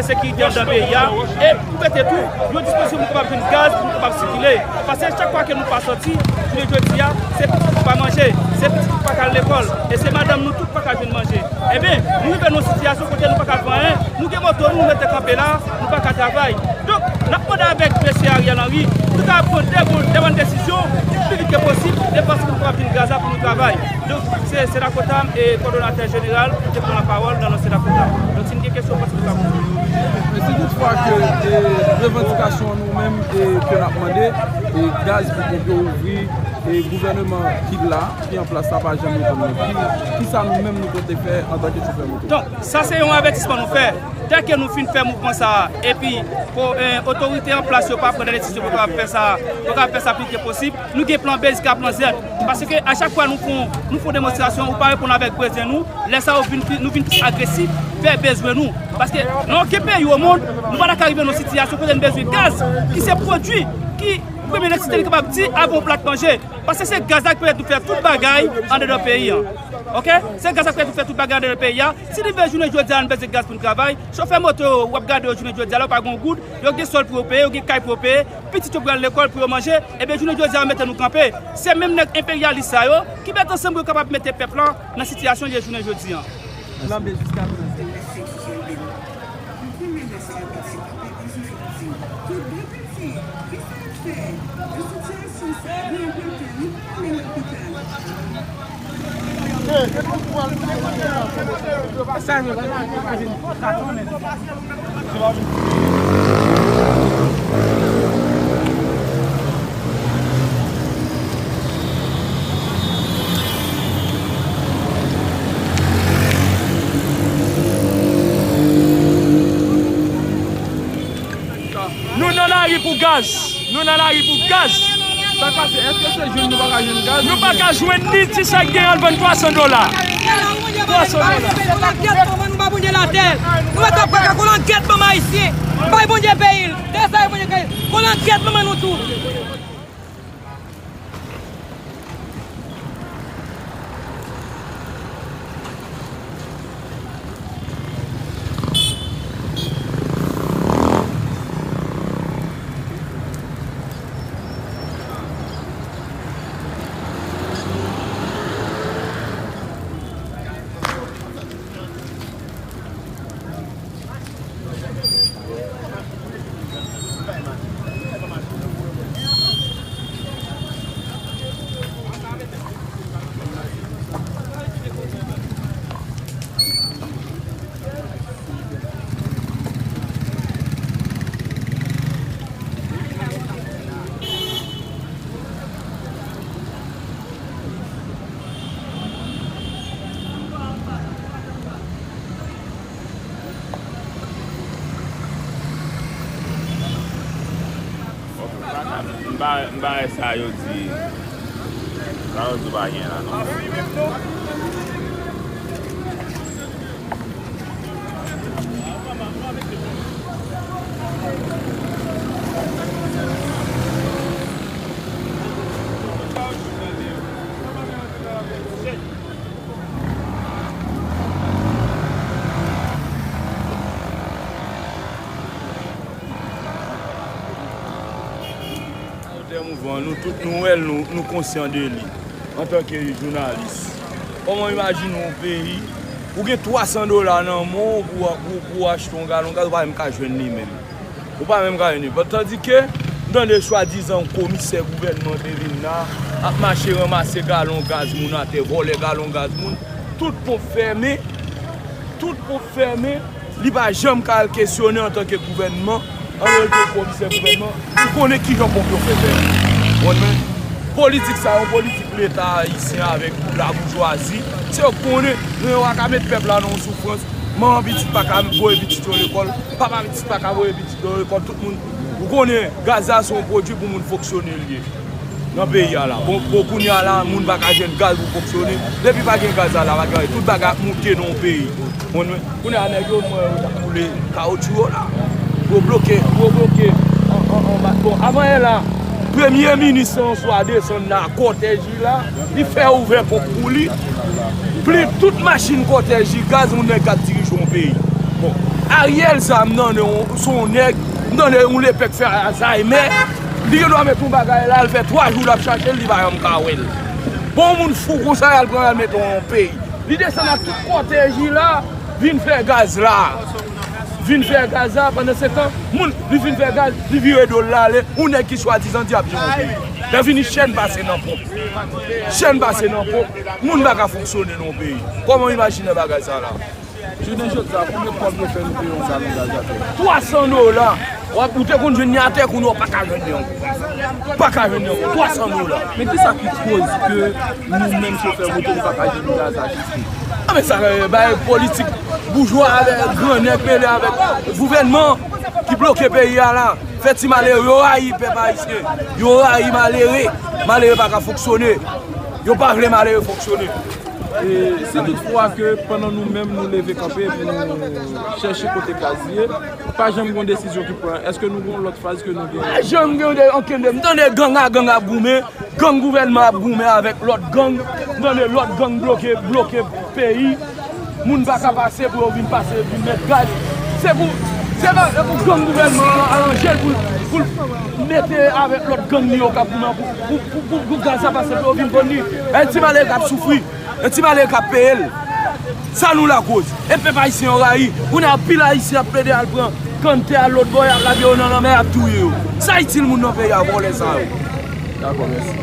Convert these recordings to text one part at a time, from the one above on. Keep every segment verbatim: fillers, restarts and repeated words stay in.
sekirite anndan peyi a, e pou mete tou yon dispozisyon pou nou kapab jwenn gaz, pou nou kapab sikile. Paske chak fwa ke nou pa sòti, jounen jodi a, se pitit ki pa manje, se pitit ki pa ka al lekòl, e se madanm nou tout pa ka jwenn manje. Ebyen, nou rive nan yon sitiyasyon kote nou pa ka fè anyen, nou gen moto nou, nou mete kanpe la, nou pa ka travay. Donk, n ap mande avèk mesye Ariel Henry, pou nou kapab pran de bon, de bòn desizyon, pi vit ke posib, de fason pou nou kapab jwenn gaz la pou nou travay. Donk, se, se Dakota, e kòdonatè jeneral, ki te pran lapawòl nan non se Dakota. Donk, si n gen kesyon, pase nou ka poze. Men si toutfwa ke, e, revandikasyon nou menm, e, ke n ap mande, e, gaz pou ponpye ouvri, e, gouvèneman ki la, ki an plas la, pa janm reponn nou. Ki, kisa nou menm nou konte fè antanke chofè moto? Donk, sa se yon avètisman nou fè. Dèke nou fin fè mouvman sa a, epi ko, e, otorite an plas yo pa pran de desizyon pou kapab fè sa, pou kapab fè sa pi vit ke posib, nou gen plan B jiska plan Z. Paske a chak fwa nou fè, nou fè demonstrasyon, ou pa reponn avèk bezwen nou, lè sa a, ou vin pi, nou vin plis agresif, fè bezwen nou. Paske nan okenn peyi o mond, nou pa ta ka rive nan yon sitiyasyon kote n bezwen gaz, ki se pwodui ki premye nesesite li kapab di avan yon plat manje. Paske se gaz la ki pèmèt nou fè tout bagay andedan peyi a. Oke? Se gaz la ki pèmèt nou fè tout bagay andedan peyi a. Si nou vle jounen jodi a, nou bezwen gaz pou nou travay. Chofè moto yo, w ap gade yo jounen jodi a, la yo pa gen yon goud, yo gen sòl pou yo peye, yo gen kay pou yo peye, pitit yo pral lekòl pou yo manje. Ebyen, jounen jodi a, yo mete nou kanpe. Se menm nèg enperyalis sa yo ki met ansanm pou yo kapab mete pèp lan nan sitiyasyon li ye jounen jodi a. Flanbe jiska prezan. Nou nan lari pou gaz. Nou nan lari pou gaz. Sa k pase? Èske se jwenn nou pa ka jwenn gaz? Nou pa ka jwenn ni ti sa k gen an vann twa san dola. Twa san dola. Kolangèt manman nou ba Bondye latè. Nou mèt ap pran kolangèt manman ayisyen. Bay Bondye peyi l. Deza Bondye peyi l. Kolangèt manman nou tou. M pa, m pa wè sa yo di. Sa yo di pa gen la non. Otè mouvman, nou tout nou wè l, nou, nou konsyan de li. Antanke jounalis, kòman w imajine yon peyi, ou gen twa san dola nan men w pou, pou, pou w achte yon galon gaz, ou pa menm ka jwenn li menm. Ou pa menm ka jwenn li. Tandike, m tande swadizan yon komisè gouvènman te vin la, ap mache ranmase galon gaz moun atè, vòlè galon gaz moun. Tout ponp fèmen, tout ponp fèmen. Li pa janm ka al kesyone antanke gouvènman, antanke komisè gouvènman, pou konnen kijan ponp yo fè fè. Ou konprann? Politik sa yo, politik Leta ayisyen avèk laboujwazi, se yo k konnen, men yo pa ka met pèp la nan yon soufrans. Manman pitit pa ka voye pitit yo lekòl, papa pitit pa ka voye pitit yo lekòl, tout moun, ou konnen, gaz la se yon pwodui pou moun fonksyone l ye. Nan peyi a la. Bon, bon, kounye a la, moun pa ka jwenn gaz pou fonksyone. Depi pa gen gaz la, la pa gen anyen. Tout bagay ap moute nan yon peyi. Bon, nou, kounye a, nèg yo, mwen, yo t ap boule kawotchou yo la. Yo bloke, yo bloke. An, an, an, bon, avan yè la, premye minis lan swa desann la, kòtèj li la, li fè ouvè ponp pou li. Plen tout machin kòtèj li, gaz, moun nèg k ap dirije yon peyi. Bon, Ariel sa, m tande se yon nèg, m tande yon lepè k fè Alzheimer, li gen dwa met yon bagay la, l fè twa jou l ap chache l, li pa janm ka wè l. Bon, yon moun fou konsa, y al pran, y al mete yon peyi. Li desann ak tout kòtèj li la, vin fè gaz la. Vin fè gaz la, pandan se tan, moun, li fin fè gaz, li vire do l, l ale, yon nèg ki swadizan di ap jere yon peyi. Lè fini, chèn pase nan ponp. Chèn pase nan ponp, moun pa ka fonksyone nan yon peyi. Kòman w imajine bagay sa la? Jounen jodi a, konbyen kòb yo fè nou peye yon galon gaz atè? Twa san dola. W ap, ou te konn jwenn li atè, kounye a w pa ka jwenn li ankò. Pa ka jwenn li ankò. Twa san dola. Men kisa ki koz ke nou menm chofè moto nou pa ka jwenn gaz a jiste? A, men sa, e, bay politik boujwa avèk gran nèg mele avèk gouvènman ki bloke peyi a la. Fè ti malere, yo rayi pèp ayisyen. Yo rayi malere. Malere pa ka fonksyone. Yo pa vle malere fonksyone. E si toutfwa ke pandan nou menm nou leve kanpe pou nou chèche kote gaz ye, pa janm gen yon desizyon ki pran. Èske nou gen yon lòt faz ke nou gen? Pa janm gen yon de-, ankenn de-, m tande gang a gang ap goumen, gang gouvènman ap goumen avèk lòt gang, m tande lòt gang bloke, bloke peyi, moun pa ka pase pou yo vin pase, vin met gaz. Se pou, se pa, se pou gang gouvènman an aranje l pou, pou l mete avèk lòt gang li yo k ap goumen pou, pou, pou, pou, pou gaz la pase pou yo vin vann li. E ti malere k ap soufri. E ti malere k ap peye l. Sa nou lakoz. E pèp ayisyen yo rayi. Kounye a anpil ayisyen ap plede al pran kanntè a lòt bò, y ap lage yo nan lanmè, y ap touye yo. Sa itil moun nan peyi a, vòlè sa yo. Dakò, mèsi.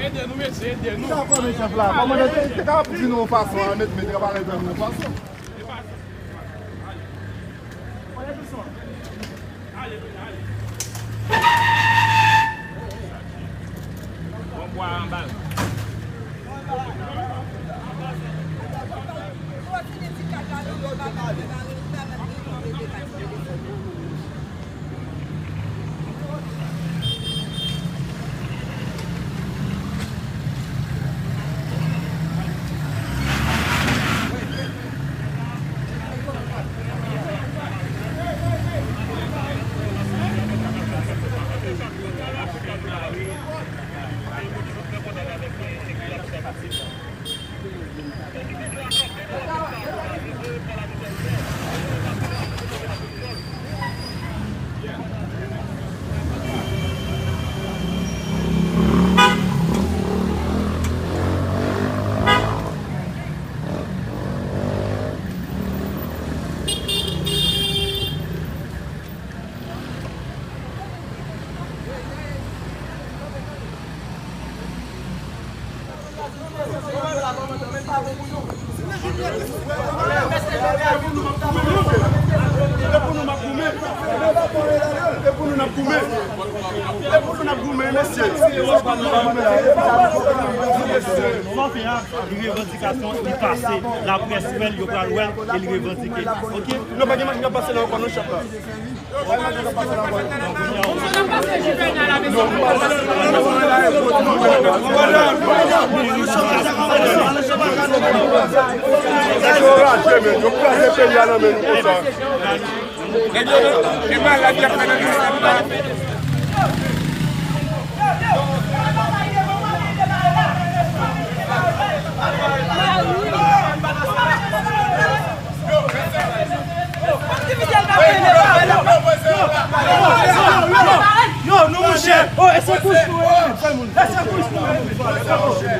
Ede nou, mesye, ede nou. Sa fè nou chèf la. Kòmandan te, te ka di nou yon fason, an met, met travay la di nou yon fason. E pou nou n ap goumen. E pou nou n ap goumen. E pou nou n ap goumen. E pou nou n ap goumen, mesye. Sa w fè a, li revandikasyon, li pase. Laprès wè l, yo pral wè l, e li revandike. Oke? Non, pa gen machin k ap pase la ankò, non, chèf la. Nèg yo raje, men. Yo kraze peyi a nan men nou konsa. Nèg yo, e malad y ap fè nan peyi a. Yo, nou mouche. Oh, e se kouch nou ye. E se kouch nou ye.